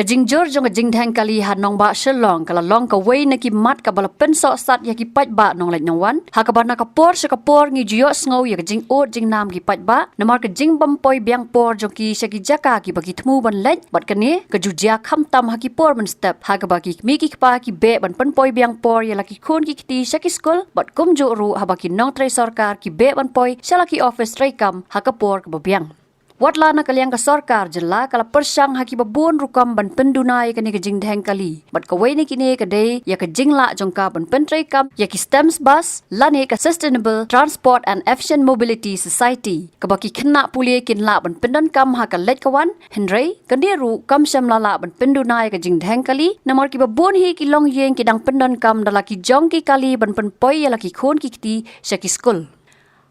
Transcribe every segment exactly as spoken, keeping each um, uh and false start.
Ka jingjur jong ka jingdheng kali ha nongbah Shillong ka la long kawei na ki mat kaba la pynsohsat ïa ki paidbah nongleit nongwan, ha kaba na ka por sha ka por ngi ju ïohsngew ïa ka jingud jingnam ki paidbah namar ka jingbym poi biang por jong ki sha ki jaka kiba ki thmu ban leit, bad kane ka ju jia khamtam ha ki por mynstep ha kaba ki kmie ki kpa ki beh ban pynpoi biang por ïa la ki khun ki kti sha ki skul, bad kumjuh ruh haba ki nongtrei sorkar ki beh ban poi sha la ki office treikam ha ka por kaba biang. Wat la na ka liang ka sorkar jylla ka la pyrshang ha kiba bun rukom ban pynduna ïa kane ka jingdheng kali, bad kawei na kine ka dei ïa ka jinglah jong ka ban pyntreikam ïa ki STEMS bus lane ka Sustainable Transport and Efficient Mobility Society, kaba ki khynnah pule kin lah ban pyndonkam ha ka leit ka wan. Hynrei kane ruh kam shym la lah ban pynduna ïa ka jingdheng kali namar kiba bun hi ki longïing ki dang pyndonkam da la ki jong ki kali ban pynpoi ïa la ki khun ki kti sha ki skul.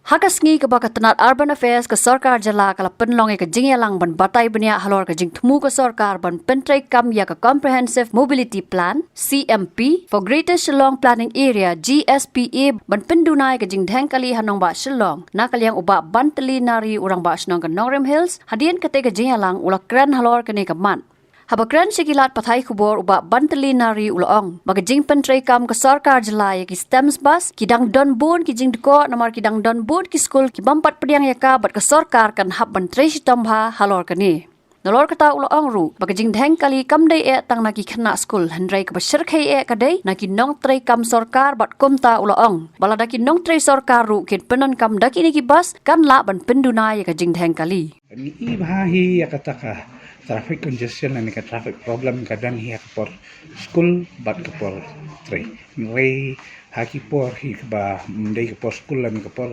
Ha ka sngi kaba ka tnat Urban Affairs ka sorkar jylla ka la pynlong ïa ka jingïalang ban batai bniah halor ka jingthmu ka sorkar ban pyntreikam ïa ka Comprehensive Mobility Plan, C M P, for Greater Shillong Planning Area, G S P A, ban pynduna ïa ka jingdheng kali ha nongbah Shillong, na ka liang u Bah Bantylli Nari, u Rangbah Shnong ka Nongrim Hills, hadien katei ka jingïalang u la kren halor kane ka mat. Haba kren sha ki lad pathai khubor u Bah Bantylli Nari u la ong ba ka jingpyntreikam ka sorkar jylla ïa ki STEMS bus ki dang don bun ki jingdkoh namar ki dang don bun ki skul ki bym pat pdiang ïa ka, bad ka sorkar kan hap ban trei shitom bha halor kane. Nalor kata u la ong ruh ba ka jingdheng kali kam dei eh tang na ki khynnah skul, hynrei kaba shyrkhei eh ka dei na ki nongtreikam sorkar, bad kumta u la ong ba lada ki nongtrei sorkar ruh kin pyndonkam da kine ki bus kan lah ban pynduna ïa ka jingdheng kali. Ngi i bha hi ïa kata ka traffic congestion lane ka traffic problem ka don hi ha ka por skul bad ka por trei. Hynrei ha ki por hi kaba ym dei ka por skul lane ka por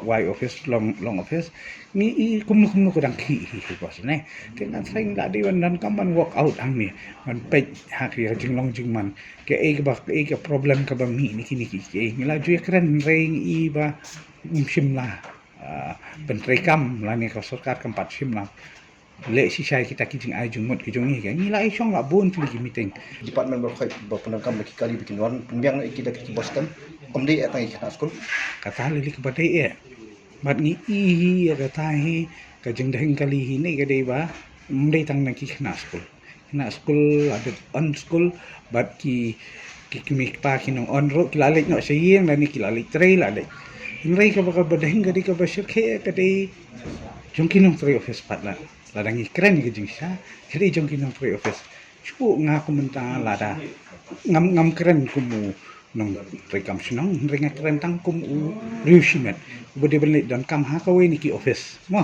wai office long, long office, ngi i kumno kumno ka dang khih hi hi bos ne. Te nga tharai ngi la dei ban donkam ban work out hangne, ban peit ha ka jinglong jingman, kaei kaba, kaei ka problem kaba mih ne kine ki, kaei. Ngi la ju ïakren, hynrei ngi i ba ym shym la ah, pyntreikam lane ka sorkar kam pat shim la leh shisha ïa kita ki jingai jingmut ki jong ngi. Ngi la ïa shong la bun tylli ki meeting. Department ba khoi ba pyndonkam ba ki kali ba kin wan pynbiang na ki da ki bus STEM. Ym dei eh tang ïa ki khynnah skul. Kata lei lei kaba dei eh. Bad ngi i hi ïa kata hi ka jingdheng kali hi ne ka dei ba ym dei tang na ki khynnah skul. Khynnah skul la dep on skul bad ki, ki kmie kpa ki nong on ruh ki la leit noh sha ïing lane ki la leit trei la leit. Hynrei kaba, kaba dang ka dei kaba shyrkhei ka dei jong ki nongtrei office pat la. Lada ngi kren ka jingshisha ka dei jong ki nongtrei office. Shu nga kum mynta lada ngam, ngam kren kum u nongtreikam shnong, hynrei nga kren tang kum u briew shimet uba dei ban leit donkam ha kawei na ki office. Mo.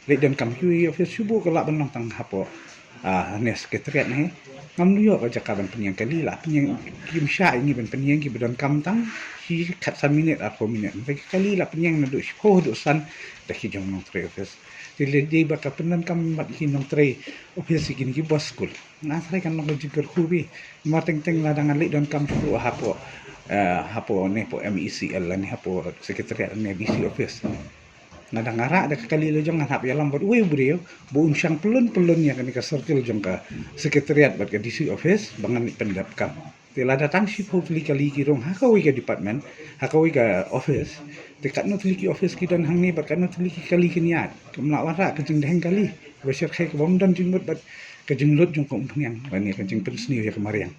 Leit donkam kiwei office shu buh ka lah ban long tang hapoh, ah, ne secretariat ne. Ngam ïoh ka jaka ban pynïeng kali, la pynïeng kim shah ïa ngi ban pynïeng kiba donkam tang shi khatsan minit arphew minit. Hynrei ka kali la pynïeng naduh shiphew haduh san da ki jong nongtrei office. Te lei dei ba ka pyndonkam bad ki nongtrei office ïa kine ki bus skul. Nga tharai kan long ka jingkyrkhu bha. Namar teng teng lada ngan leit donkam shuh hapoh, eh, hapoh ne hapoh M E C L lane hapoh secretariat ne D C office. Nga dang ïarap da ka kali la jong ngan hap ïalam bad uwei u briew ba un shang pyllun pyllun ïa kane ka circle jong ka secretariat bad ka D C office ba ngan leit pyndep kam. Te lada tang shiphew tylli kali ki rung ha kawei ka department, ha kawei ka office, te katno tylli ki office ki don hangne bad katno tylli ki kali kin ïaid. Kam lah wanrah ka jingdheng kali ba shyrkhei kaba ym don jingmut bad ka jinglut jong ka umphniang lane ka jingpynsniew ïa ka mariang.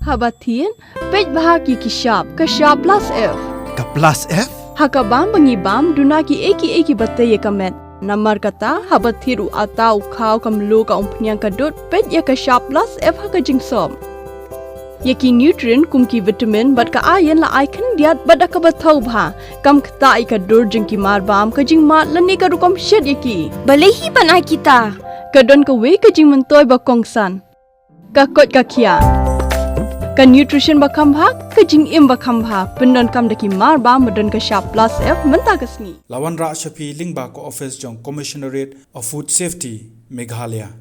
Haba thied, peit bha ki ki shap, ka shap plus F. Ka plus F? Ha ka bam ba ngi bam, duna kiei kiei kiba tei ïa ka met. Namar kata, haba thied u atta u khaw ka mluh ka umphniang ka dud, peit ïa ka shap plus F ha ka jingsop. Ïa ki nutrient kum ki vitamin bad ka iron la ai khyndiat bad da kaba thaw bha. Kam ktah ïa ka dur jong ki marbam, ka jingmad lane ka rukom shet ïa ki. Balei hi ban ai kita? Ka don kawei ka jingmyntoi ba kongsan. Ka koit ka khiah. Ka nutrition ba kham bha, ka jingim ba kham bha. Pyndonkam da ki marbam ba don ka shap plus F mynta ka sngi. La wanrah sha phi lyngba ka office jong Commissionerate of Food Safety, Meghalaya.